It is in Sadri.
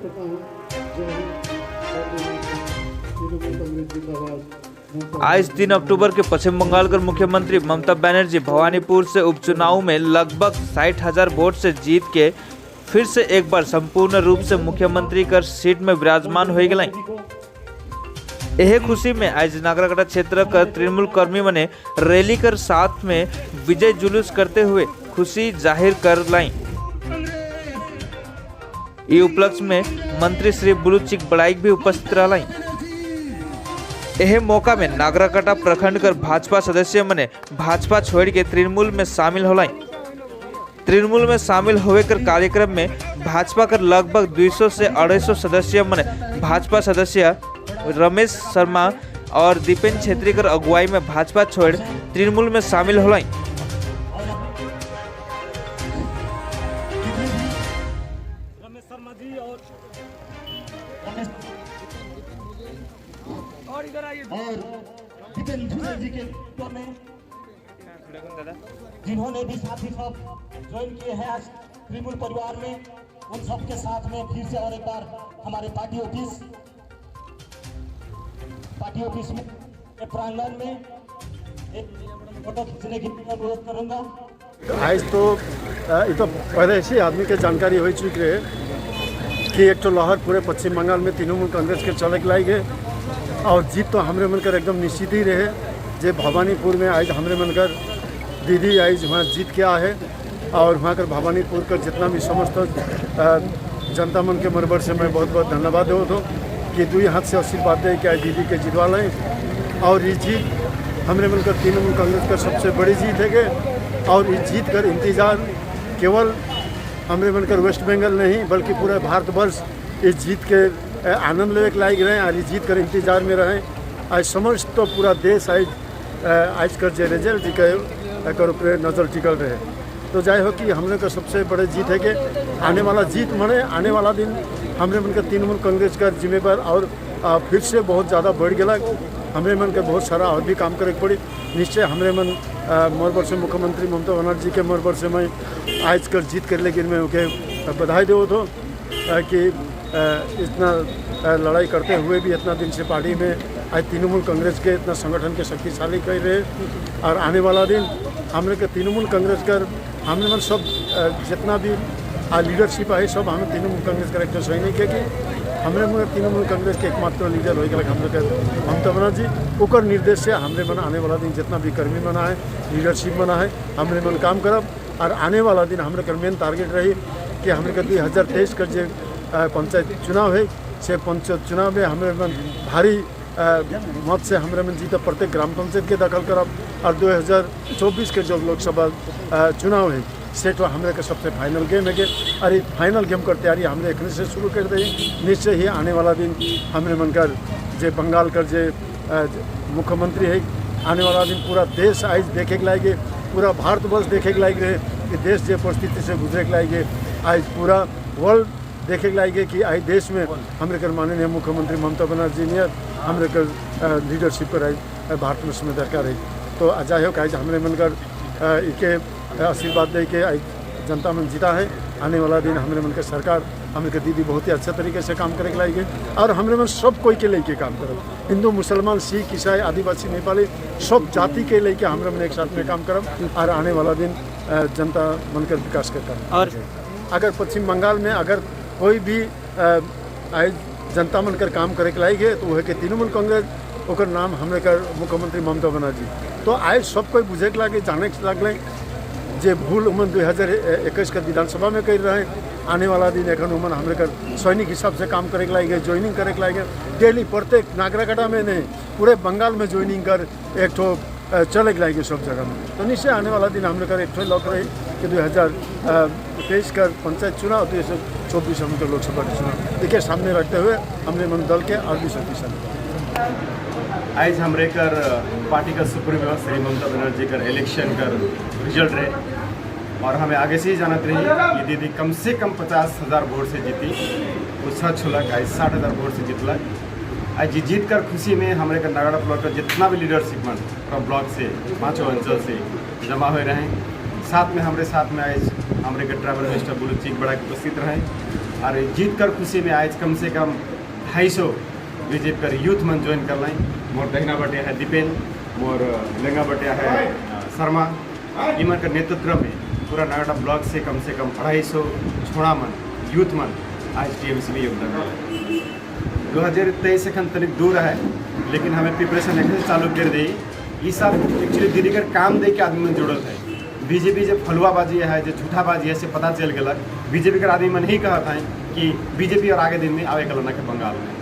करता हूँ। जय हिंद, जय तृणमूल कांग्रेस जिंदाबाद। आज 3 अक्टूबर के पश्चिम बंगाल के मुख्यमंत्री ममता बनर्जी भवानीपुर से उपचुनाव में लगभग 60,000 वोट से जीत के फिर से एक बार संपूर्ण रूप से मुख्यमंत्री कर सीट में विराजमान हो गए। यह खुशी में आज नागराकाटा क्षेत्र का तृणमूल कर्मी मने रैली कर साथ में विजय जुलूस करते हुए खुशी जाहिर कर लाई। ये उपलक्ष्य में मंत्री श्री बुलू चिक बड़ाइक भी उपस्थित रहा। यह मौका में नागराकाटा प्रखंड कर भाजपा सदस्य मने भाजपा छोड़ के तृणमूल में शामिल होलाई। तृणमूल में शामिल होवे कर कार्यक्रम में भाजपा कर लगभग 200 से 250 सदस्य मने भाजपा सदस्य रमेश शर्मा और दीपेन छेत्री कर अगुवाई में भाजपा छोड़ तृणमूल में शामिल होलाई। रमेश शर्मा जी और इधर आइए और दीपेन छेत्री जी के में जिन्होंने भी साथी सब ज्वाइन किए हैं आज तृणमूल परिवार में, उन सब के साथ में फिर से और एक बार हमारे पार्टी ऑफिस में प्रांगण में एक फोटो खींचने की अनुरोध करूंगा। आज तो ये तो पहले से आदमी के जानकारी हो चुकी रहे कि एक तो लहर पूरे पश्चिम बंगाल में तृणमूल कांग्रेस के चले के लाई गए और जीत तो हमरे मनकर एकदम निश्चित ही रहे। जे भवानीपुर में आज हमरे मनकर दीदी आज वहाँ जीत के आए और वहाँ कर भवानीपुर का जितना भी समस्त जनता मन के मनबर से मैं बहुत बहुत धन्यवाद दे तो कि दुई हाथ से आशीर्वाद दे कि आज दीदी के जितवा लें। और ये जीत हमरे मनकर तृणमूल कांग्रेस का सबसे बड़ी जीत है के और इस जीत कर इंतज़ार केवल हमरे मनकर वेस्ट बंगाल नहीं बल्कि पूरा भारतवर्ष इस जीत के आनंद लेवे के लायक रहे और इस जीत कर इंतजार में रहें। आज समस्त तो पूरा देश आज आज कर जे रिजल्ट के एकर ऊपर नज़र टिकल रहे। तो जाय हो कि हमने का सबसे बड़े जीत है कि आने वाला जीत मने आने वाला दिन हमरे मन के तृणमूल कांग्रेस का जिम्मेदार और फिर से बहुत ज़्यादा बढ़ गया। हमरे मन के बहुत सारा और भी काम करे के पड़ी। निश्चय हमरे मन मोर से मुख्यमंत्री ममता बनर्जी के मोर से मैं आज कर जीत कर लेकिन मैं उनके बधाई दे तो कि इतना लड़ाई करते हुए भी इतना दिन से पार्टी में आज तृणमूल कांग्रेस के इतना संगठन के शक्तिशाली कर रहे। और आने वाला दिन हमने के तृणमूल कांग्रेस कर हमने मन सब जितना भी लीडरशिप है सब हमें तृणमूल कांग्रेस का एक सैनिक है कि हमने मन तृणमूल कांग्रेस के एकमात्र लीडर हो गया हमने के ममता बनर्जी। ओकर निर्देश से हमने मन आने वाला दिन जितना भी कर्मी बना है, लीडरशिप बना है, हमने मन काम करब। और आने वाला दिन हमने कर मेन टारगेट रही कि हमने के 2023 का जो पंचायत चुनाव है से पंचायत चुनाव में हमरे मन भारी मत से हमरे मन जीत प्रत्येक ग्राम पंचायत के दखल करब। और 2024 के जो लोकसभा चुनाव है से तो हमरे के सबसे फाइनल गेम है के अरे फाइनल गेम कर तैयारी हमने एखने से शुरू कर दी। निश्चय ही आने वाला दिन हमरे मन कर जे बंगाल कर जे मुख्यमंत्री है, आने वाला दिन पूरा देश आज देखे के लायक है, पूरा भारतवर्ष देखे के लायक रहे कि देश जे परिस्थिति से गुजरे के लायक है। आज पूरा वर्ल्ड देखे के लायक है कि आज देश में हमरे कर माननीय मुख्यमंत्री ममता बनर्जी ने हमरे कर लीडरशिप कर आज भारतवर्ष में दरकार है। तो जाए हो आज हमरे मन कर इके आशीर्वाद दे के आज जनता मन जीता है। आने वाला दिन हमरे मन के सरकार हमरे के दीदी बहुत ही अच्छा तरीके से काम करे के लायक है और हमरे मन सब कोई के लेके काम करब, हिंदू, मुसलमान, सिख, ईसाई, आदिवासी, नेपाली, सब जाति के लेके हमरे मन एक साथ में काम करब और आने वाला दिन जनता मन कर विकास के काम। और अगर पश्चिम बंगाल में अगर कोई भी आज जनता मन कर काम करे के लायक है तो वो है कि तृणमूल कांग्रेस, ओकर नाम हमरे कर मुख्यमंत्री ममता बनर्जी। तो आज सब कोई बुझे के लागे, जाने के लागले जे भूल उमन 2021 के विधानसभा में कर रहे। आने वाला दिन एखन उमन हमरे कर सैनिक हिसाब से काम करे के लायक है, ज्वाइनिंग करे के लायक है। डेली प्रत्येक नागराकाटा में नहीं, पूरे बंगाल में ज्वाइनिंग कर एक ठो चले के लायक है सब जगह में। तो निश्चय आने वाला दिन हमरे कर एक ठो लग रही कि 2023 का पंचायत चुनाव, 2024 हमको लोकसभा के चुनाव देखिए सामने रखते हुए हमने मन दल के और भी शक्तिशाली। आज हमरे कर पार्टी का सुप्रीमो श्री ममता बनर्जी कर इलेक्शन कर रिजल्ट रहे और हमें आगे से ही जानत रही कि दीदी कम से कम 50,000 वोट से जीती। उत्साह छुलक, आज 60,000 वोट से जीतलक। आज जीत कर खुशी में हमरे कर नागड़ा ब्लॉक का जितना भी लीडरशिप मन पूरा ब्लॉक से पाँचों अंचल से जमा हुए रहे। साथ में हमरे साथ में आज हमरे के ट्राइबल मिनिस्टर बुलू चीक बड़ा के उपस्थित रहे। और जीत कर खुशी में आज कम से कम 250 बीजेपी कर यूथ मन ज्वाइन कर लाई। मोर दहिना बटे है दीपेन, मोर लेंगा बटे है शर्मा। इमन के नेतृत्व में पूरा नागरकटा ब्लॉक से कम 250 छोड़ा मन यूथ मन आज टीएमसी में योगदान दिया। 2023 एखन तनिक दूर है, लेकिन हमें प्रिपरेशन एखन से चालू कर दी। ये सब एक्चुअली दीदी कर काम दे के आदमी मन जुड़ल है। बीजेपी जो फलुआबाजी है, जो झूठाबाजी है, से पता चल गलक। बीजेपी के आदमी मन ही कहत हैं कि बीजेपी और आगे दिन में आवे कल के बंगाल में।